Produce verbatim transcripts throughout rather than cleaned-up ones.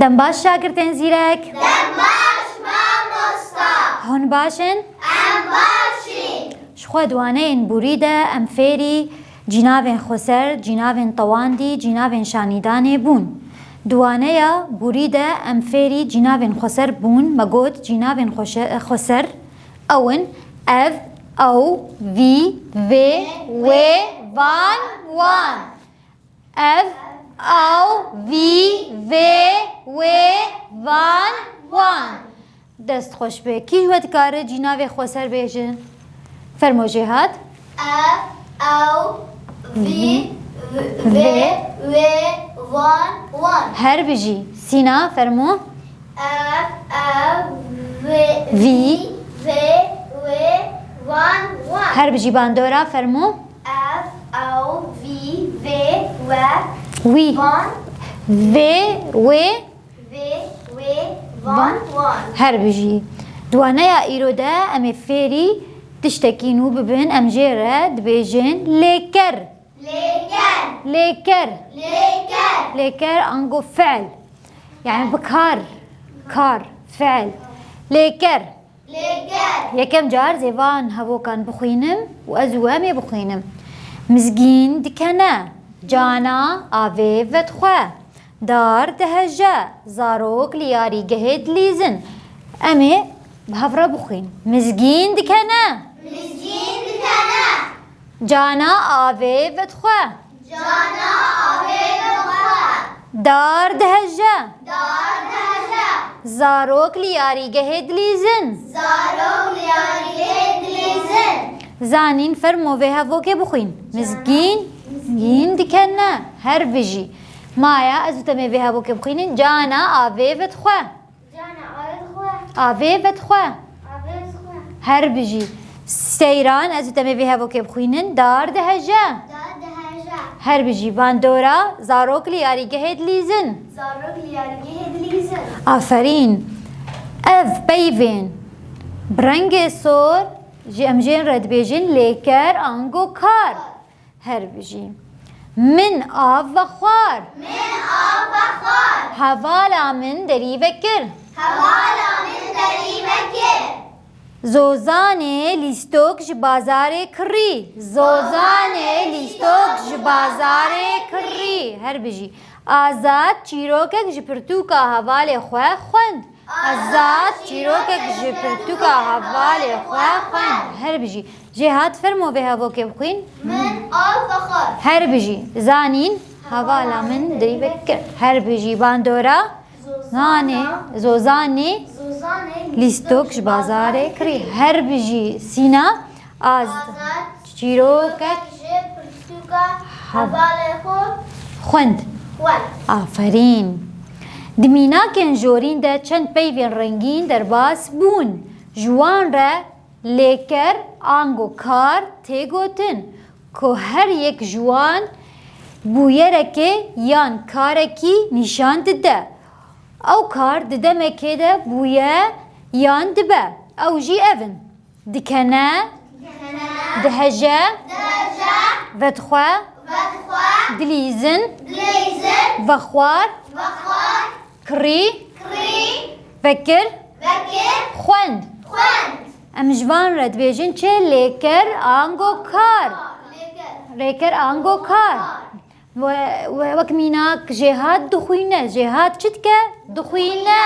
Dem baş şagirtên zîrek. Dem baş mamosta. Hûn baş in? Em baş in. Ji xwe di waneyên borî de em fêrî cînavên xweser, cînavên tewandî, cînavên şanîdanê bûn. Di waneya borî de em fêrî cînavên xweser bûn. Me got cînavên xweşe-, xweser ew in: ev, ew, vî, vê, wê, van, wan. Ev, ew, vî, vê, wê, van, wan. Dest xweş be. Kî ji we dikare cînavê xweser bêje? Fermo Jêhat. Ev, ew, vî, vê, wê, van, wan. Her bijî. Sîna, fermo. Ev, ew, vê, vî, vê, wê, van, wan. Her bijî. Bandora, fermo. Ev, ew, vî, vê, we, wî, van. Vê, wê, vê, wê, van, wan. Her bijî. Di waneya îro de em ê fêrî tiştekî nû bibin. Em jê re dibêjin lêker. Lêker. Lêker. Lêker. Lêker ango fiil. Yani bi kar. Kar. Fiil. Lêker. Lêker. Yekem car zêvan hevokan bixwînim û ez û em ê bixwînim. Mizgîn dikene, cana avê vedixwe. Dar diheje, zarok li yarîgehê dilîzin. Em ê bi hev re bixwîn. Mizgîn dikene. Mizgîn dikene. Cana avê vedixwe. Cana avê vedixwe. Dar diheje. Dar diheje. Zarok li yarîgehê dilîzin. Zarok li yarîgehê dilîzin. Zanîn, fermo vê hevokê bixwîn. Mizgîn, mizgîn dikene. Her bijî. Maya, ez û te em ê vê hevokê bixwînin. Cana avê vedixwe. Cana avê dixwe. Avê vedixwe. Avê dixwe. Her bijî. Seyran, ez û te em ê vê hevokê bixwînin. Dar diheje. Dar diheje. Her bijî. Bandora, zarok li yarîgehê dilîzin. Zarok li yarîgehê dilîzin. Aferîn. Ev peyvên bi rengê sor jî em jê re dibêjin lêker ango kar. Her bijî. Min av vexwar. Min av vexwar. Hevala min derî vekir. Hevala min derî vekir. Zozanê lîstok ji bazarê kirî. Zozanê lîstok ji bazarê kirî. Her bijî. Azad çîrokek ji pirtûka hevalê xwe xwend. Azad çîrokek ji pirtûka hevalê xwe xwend. Her bijî. Jêhat, fermo vê hevokê bixwîn. Min av vexwar. Her bijî. Zanîn, hevala min derî vekir. Her bijî. Bandora, zanê, zozanê, lîstok ji bazarê kirî. Her bijî. Sîna, az, çîrokek ji pirtûka hevalê xwe xwend. Aferîn. Di mînakên jorîn de çend peyvên rengîn derbas bûn. Ji wan re lêker ango kar tê gotin ku her yek ji wan bûyerekê yan karekî nîşan dide. Ew kar di demekê de bûye yan dibe. Ew jî ev in. Dikene, diheje, vedixwe, dilîzin, vexwar, kirî, vekir, xwend. Em ji van re dibêjin çi? Lêker ango kar. Lêker ango kar. We, we wek mînak jêhat dixwîne. Jêhat çi dike? Dixwîne.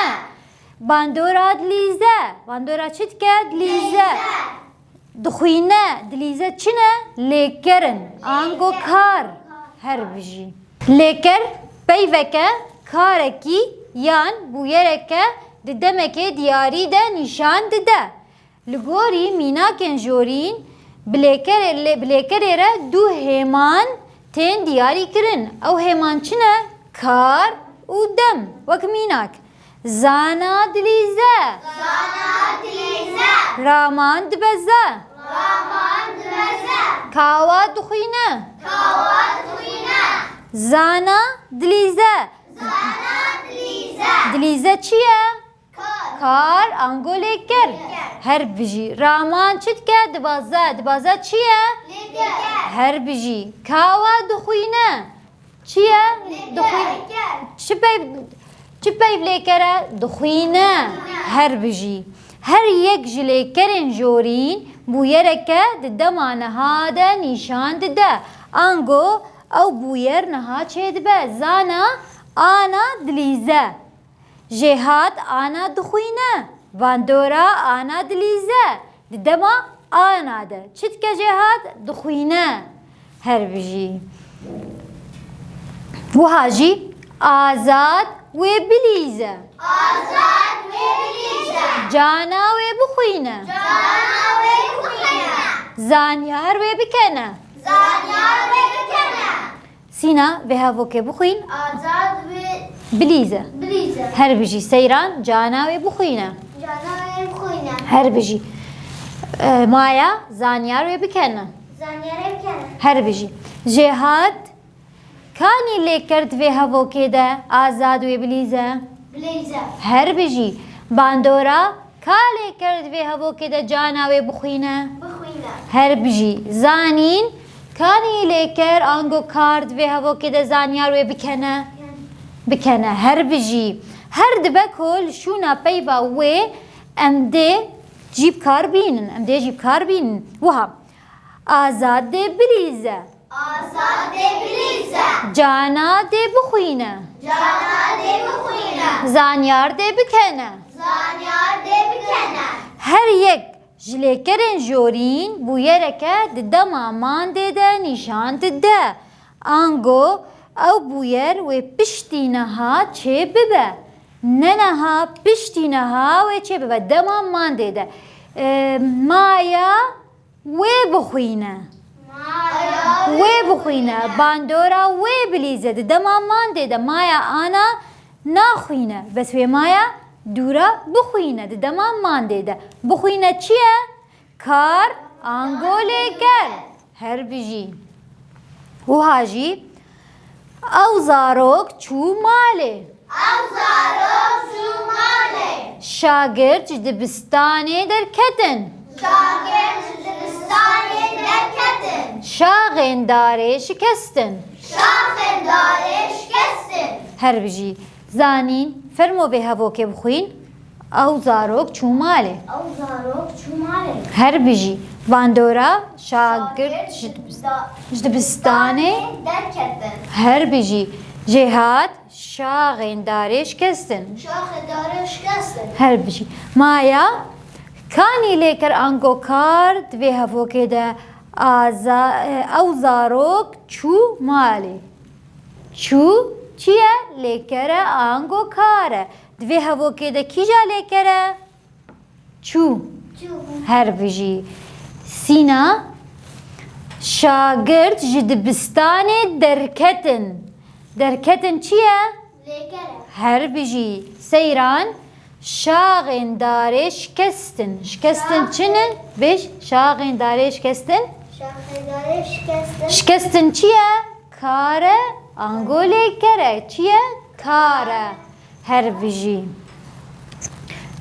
Bandora dilîze. Bandora çi dike? Dilîze. Dixwîne, dilîze çi ne? Lêker in. Ango kar. Her bijî. Lêker peyveke, karekî yan bûyereke di demekê diyarî de nîşan dide. Li gorî mînakên jorîn, bi lêkerê, lê, bi lêkerê re du hêman tên diyarî kirin. Ew hêman çi ne? Kar û dem. Wek mînak, zana dilîze. Zana dilîze. Raman dibeze. Raman dibeze. Kawa dixwîne. Kawa dixwîne. Zana dilîze. Zana dilîze. Dilîze çi ye? Kar. Kar, ango lêker. Lêker. Her bijî. Raman çi dike? Dibaze. Dibaze çi ye? Lêker. Her bijî. Kawa dixwîne. Çi ye? Lêker. Dixwî-, çi pey-, Çi peyv lêker e? Dixwîne. Her bijî. Her yek ji lêkerên jorîn bûyereke di dema niha de nîşan dide. Ango ew bûyer niha çêdibe. Zana ana dilîze. Jêhat ana dixwîne. Bandora ana dilîze. Di dema ana de çi dike Jêhat? Dixwîne. Her bijî. Wiha jî Azad wê bilîze. Azad wê bilîze. Cana wê bixwîne. Cana wê bixwîne. Zanyar wê bikene. Zanyar wê bikene. Sîna, vê hevokê bixwîn. Azad wê Bilîze. Bilîze. Her bijî. Seyran, cana wê bixwîne. Cana wê bixwîne. Her bijî. E, Maya, zanyar wê bikene. Zanyar wê bikene. Her bijî. Jêhat, kanî lêker di vê hevokê de Azad wê bilîze. Bilîze. Her bijî. Bandora, ka lêker di vê hevokê de cana wê bixwîne. Bixwîne. Her bijî. Zanîn, kanî lêker ango kar di vê hevokê de zanyar wê bikene. Bikene. Her bijî. Her dibe ku li şûna peyva wê em dê cî bi kar bînin. Em dê cî bi kar bînin. Wiha. Azad dê bilîze. Azad dê bilîze. Cana dê bixwîne. Cana dê bixwîne. Zanyar dê bikene. Zanyar dê bikene. Her yek ji lêkerên jorîn bûyereke di dema mandê de nîşan dide. Ango ew bûyer wê piştî niha çê bibe. Ne niha, piştî niha wê çê bibe. Dema mandê de. E, Maya Wê bixwîne. Wê bixwîne. Bandora wê bilîze. Di dema mandê de Maya ana naxwîne. Bes wê Maya dûra bixwîne. Di dema mandê de. Bixwîne çi ye? Kar, ango lêker. Her bijî. Wiha jî Ew zarok çû malê. Ew zarok çû malê. Şagirt ji dibistanê derketin. Şagirt ji dibistanê derketin. Şaxên darê şikestin. Şaxên darê şikestin. Her bijî. Zanîn, fermo vê hevokê bixwîn. Ew zarok çû malê. Ew zarok çû malê. Her bijî. Bandora şagirt ji dibistanê, ji dibistanê derketin. Her bijî. Jêhat şaxên darê şikestin. Şaxên darê şikestin. Her bijî. Maya, kanî lêker ango kar di vê hevokê de aza-, ew zarok çû malê. Çû çi ye? Lêker e ango kar e. Di vê hevokê de kîja lêker e? Çû. Çû. Her bijî. Sîna, şagirt ji dibistanê derketin. Derketin çi ye? Lêker e. Her bijî. Seyran, şaxên darê şikestin. Şikestin çi ne? Bêj, şaxên darê şikestin. Şaxên darê şikestin. Şikestin çi ye? Kar e, ango lêker e. Çi ye? Kar e. Her bijî.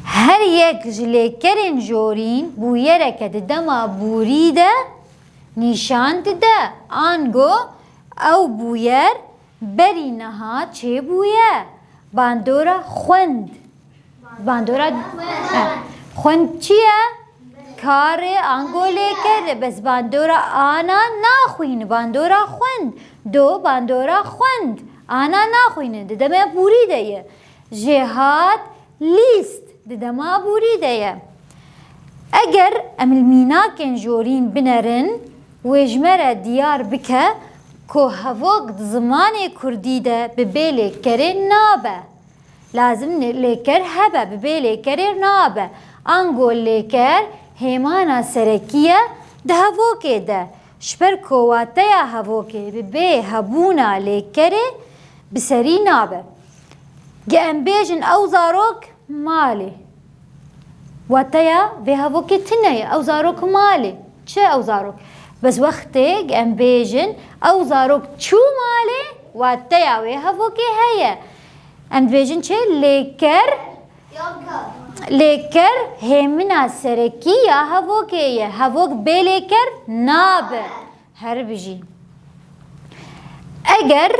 Her yek ji lêkerên jorîn bûyereke di dema borî de nîşan dide. Ango ew bûyer berî niha çêbûye. Bandora xwend. Bandora, he. Xwend çi ye? Kar e, ango lêker e. Bes bandora ana naxwîne. Bandora xwend. Do bandora xwend. Ana naxwîne. Di dema borî de ye. Jêhat lîst. Di dema borî de ye. Eger em li mînakên jorîn binerin, wê ji me re diyar bike ku hevok di zimanê kurdî de bi bê lêkerê nabe. Lazim ne-, lêker hebe, bi bê lêkerê nabe. Ango lêker hêmana serekî ye di hevokê de. Ji ber ku wateya hevokê bi bê hebûna lêkerê bi serî nabe. Ge em bêjin ew zarok malê. Wateya vê hevokê tune ye. Ew zarok malê. Çi ew zarok? Bes wextê em bêjin ew zarok çû malê, wateya wê hevokê heye. Em dibêjin çi? Lêker, lêker hêmina serekî ya hevokê ye. Hevok bê lêker nabe. Her bijî. Eger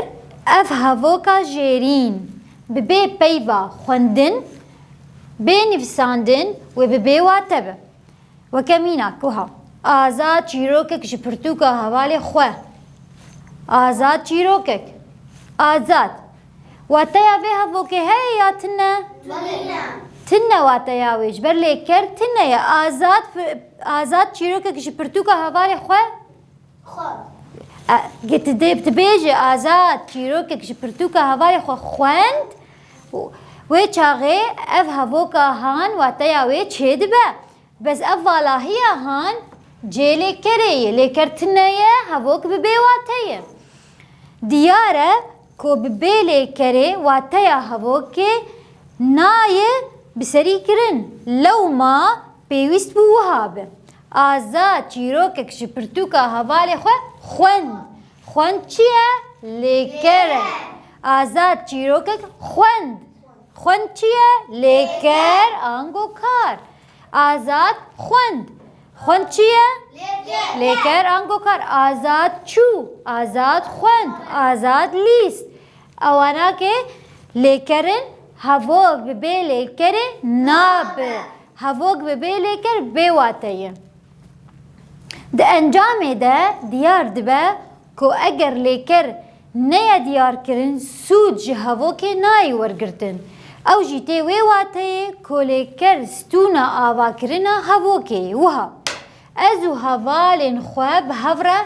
ev hevoka jêrîn bi bê peyva xwendin, bê nivîsandin wê bi bê wate be. Weke mînak, wiha. Azad çîrokek ji pirtûka hevalê xwe. Azad çîrokek. Azad. Wateya vê hevokê heye ya tune? Tune. Tune wateya wê. Ji ber lêker tune ye. Azad, azad çîrokek ji pirtûka hevalê xwe. Xwend. E, tu dê, tu bêjî Azad çîrokek ji pirtûka hevalê xwe xwend. Wê çaxê ev hevoka han wateya wê çêdibe. Bes ev valahiya han cê lêkerê ye. Lêker tune ye, hevok bi bê wate ye. Diyar e ku bi bê lêkerê wateya hevokê nayê biserîkirin. Lewma pêwîst bû wiha be. Azad çîrokek ji pirtûka hevalê xwe xwend. Xwend çi ye? Lêker e. Azad çîrokek xwend. Xwend çi ye? Lêker ango kar. Azad xwend. Xwend çi ye? Lêker. Lêker ango kar. Azad çû. Azad xwend. Azad lîst. Ewanakê lêkerin, hevok bi bê lêkerê nabe. Hevok bi bê lêker bê wate ye. Di encamê de diyar dibe ku eger lêker neye diyarkirin, sûd ji hevokê nayê wergirtin. Ew jî tê wê wateyê ku lêker stûna avakirina hevokê ye. Wiha, ez û hevalên xwe bi hev re,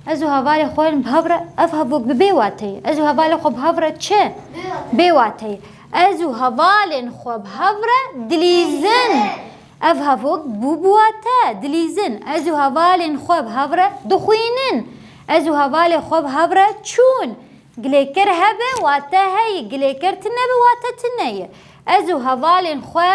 ez û hevalên xwe bi hev re, ev hevok bi bê wateyê. Ez û hevalên xwe bi hev re çi? Bê wateyê. Ez û hevalên xwe bi hev re dilîzin. Ev hevok bû bi wate, dilîzin. Ez û hevalên xwe bi hev re dixwînin. Ez û hevalên xwe bi hev re çûn. Gilêker hebe, wate heye. Gilêker tune be, wate tune ye. Ez û hevalên xwe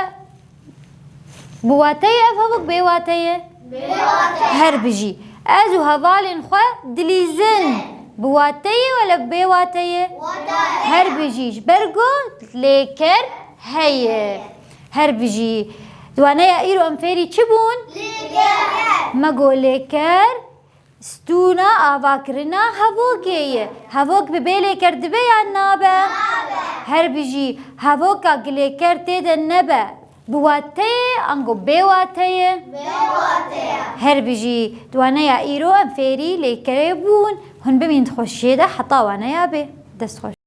bi wate ye, ev hevok bê wate ye? Bê wate. Her bijî. Ez û hevalên xwe dilîzin. Bi wate ye wele bê wate ye? Wate. Her bijî. Ji ber ku lêker heye. Her bijî. Di waneya îro em fêrî çi bûn? Lêker. Me got lêker stûna avakirina hevokê ye. Hevok bi bê lêker dibe yan nabe? Nabe. Her bijî. Hevoka gilêker tê de nebe. Bi wate ye, ango bê wate ye? Bê wate ye. Her bijî. Di waneya îro em fêrî lêkerê bûn. Hûn bimîn di xweşiyê de heta waneya bê. Dest xweş.